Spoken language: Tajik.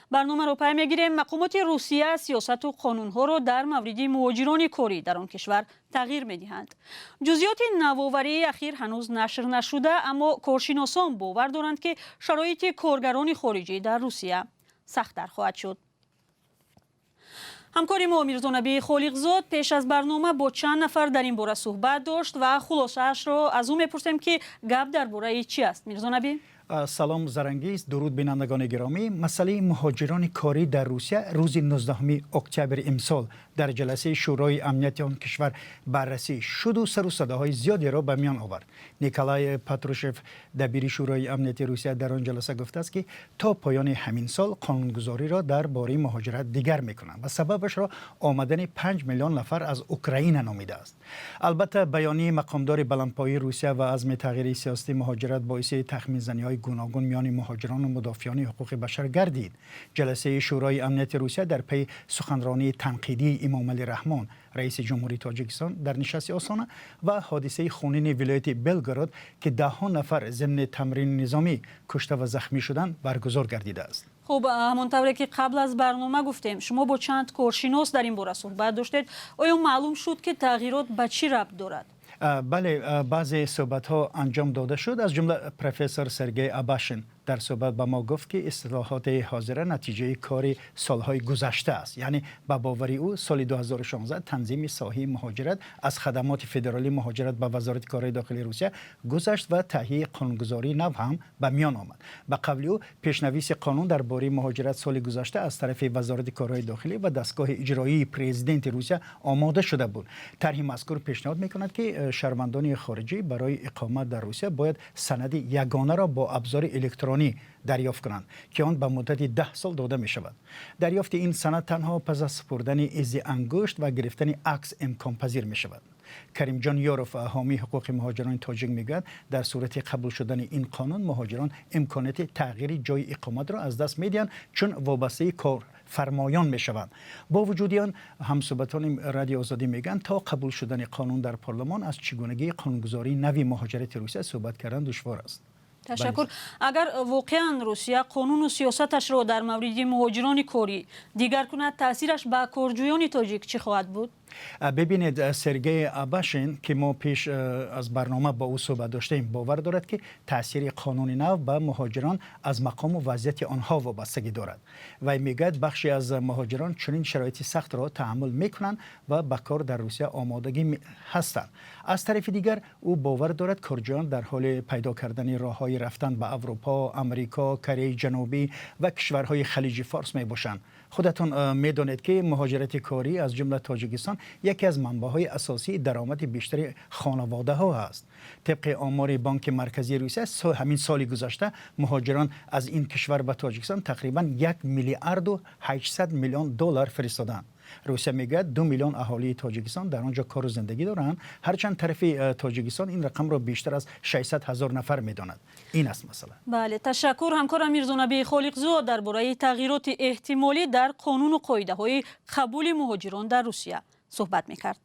Барномаро пай мегирем. Мақомоти Русия сиёсату қонунҳоро дар мавриди муҳоҷирони корӣ дар он кишвар тағйир медиҳанд. Ҷузъиёти навоварии ахир ҳанӯз нашр нашуда, аммо коршиносон бовар доранд, ки шароити коргарони хориҷӣ дар Русия сахттар хоҳад шуд. Ҳамкори мо Мирзонабӣ Холиқзод пеш аз барнома бо чанд нафар дар ин бора суҳбат дошт ва хулосаашро аз ӯ мепурсем, ки гап дар бораи чӣ аст. Мирзонабӣ. Салом, Зарангиз, дуруд, бинандагони гиромӣ. Масъалаи муҳоҷирони корӣ дар Русия рӯзи 19 октябри имсол дар ҷаласаи Шӯрои амнияти он кишвар баррасӣ шуду сару садоҳои зиёдеро ба миён овард. Николай Патрушев, дабири Шӯрои амнияти Русия, дар он ҷаласа гуфтааст, ки то поёни ҳамин сол қонунгузориро дар бораи муҳоҷират дигар мекунанд ва сабабашро омадани 5 миллион нафар аз Украина номидааст. Албатта, баёнияи мақомдори баландпоии Русия ва азми тағйири сиёсати муҳоҷират боиси тахминзаниҳои гуногун миёни муҳоҷирону мудофиёни ҳуқуқи башар гардид. Ҷаласаи Шӯрои амнияти Русия дар пайи суханронии танқидии Имомалӣ Раҳмон, раиси ҷумҳурии Тоҷикистон, дар нишасти Остона ва ҳодисаи хунини вилояти Белгород, ки даҳҳо нафар зимни тамрини низомӣ кушта ва захмӣ шуданд, баргузор гардидааст. Хуб, ҳамон тавре ки қабл аз барнома гуфтем, шумо бо чанд коршинос дар ин бора суҳбат доштед. Оё маълум шуд, ки тағйирот ба чӣ рабт дорад? Бале, баъзе суҳбатҳо анҷом дода шуд. Аз ҷумла профессор Сергей Абашин дар суҳбат ба мо гуфт, ки ислоҳоти ҳозира натиҷаи кори солҳои гузашта аст. Яъне, ба бовари ӯ, соли 2016 танзими соҳаи муҳоҷират аз Хадамоти федералии муҳоҷират ба Вазорати корҳои дохилии Русия гузашт ва таҳияи қонунгузории нав ҳам ба миён омад. Ба қавли ӯ, пешнависи қонун дар бораи муҳоҷират соли гузашта аз тарафи Вазорати корҳои дохилӣ ва дастгоҳи иҷроии президенти Русия омода шуда буд. Тарҳи мазкур пешниҳод мекунад, ки шаҳрвандони хориҷӣ барои иқомат дар Русия бояд санади ягонаро бо абзори электронӣ дарёфт кунанд, ки он ба муддати 10 сол дода мешавад. Дарёфти ин санад танҳо пас аз супурдани изи ангушт ва гирифтани акс имконпазир мешавад. Каримҷон Ёров, ҳомии ҳуқуқи муҳоҷирони тоҷик, мегӯяд, дар сурати қабул шудани ин қонун муҳоҷирон имконияти тағйири ҷойи иқоматро аз даст медиҳанд, чун вобастаи корфармоён мешаванд. Бо вуҷуди он, ҳамсӯҳбатони Радиои Озодӣ мегӯянд, то қабул шудани қонун дар парлумон аз чигунагии қонунгузории нави муҳоҷирати Русия суҳбат кардан душвор аст. Ташаккур. Агар воқеан Русия қонуну сиёсаташро дар мавриди муҳоҷирони корӣ дигар кунад, таъсираш ба корҷӯёни тоҷик чӣ хоҳад буд? Бибинед, Сергей Абашин, ки мо пеш аз барнома бо ӯ суҳбат доштем, бовар дорад, ки таъсири қонуни нав ба муҳоҷирон аз мақому вазъияти онҳо вобастагӣ дорад. Вай мегӯяд, бахше аз муҳоҷирон чунин шароити сахтро таҳаммул мекунанд ва ба кор дар Русия омодагӣ ҳастанд. Аз тарафи дигар, ӯ бовар дорад, корҷӯён дар ҳоли пайдо кардани роҳҳои рафтан ба Аврупо, Амрико, Кореяи Ҷанубӣ ва кишварҳои Халиҷи Форс мебошанд. Худатон медонед, ки муҳоҷирати корӣ, аз ҷумла Тоҷикистон, яке аз манбаъҳои асосии даромади бештари хонаводаҳо аст. Тибқи омори Бонки Марказии Русия, ҳамин соли гузашта муҳоҷирон аз ин кишвар ба Тоҷикистон тақрибан 1 миллиарду 800 миллион доллар фиристоданд. Русия мегӯяд, 2 миллион аҳолии Тоҷикистон дар он ҷо кору зиндагӣ доранд, ҳарчанд тарафи Тоҷикистон ин рақамро бештар аз 600 ҳазор нафар медонад. Ин аст масъала. Бале, ташаккур. Ҳамкорам Мирзонабии Холиқзод дар бораи тағйироти эҳтимолӣ дар қонуну қоидаҳои қабули муҳоҷирон дар Русия суҳбат мекард.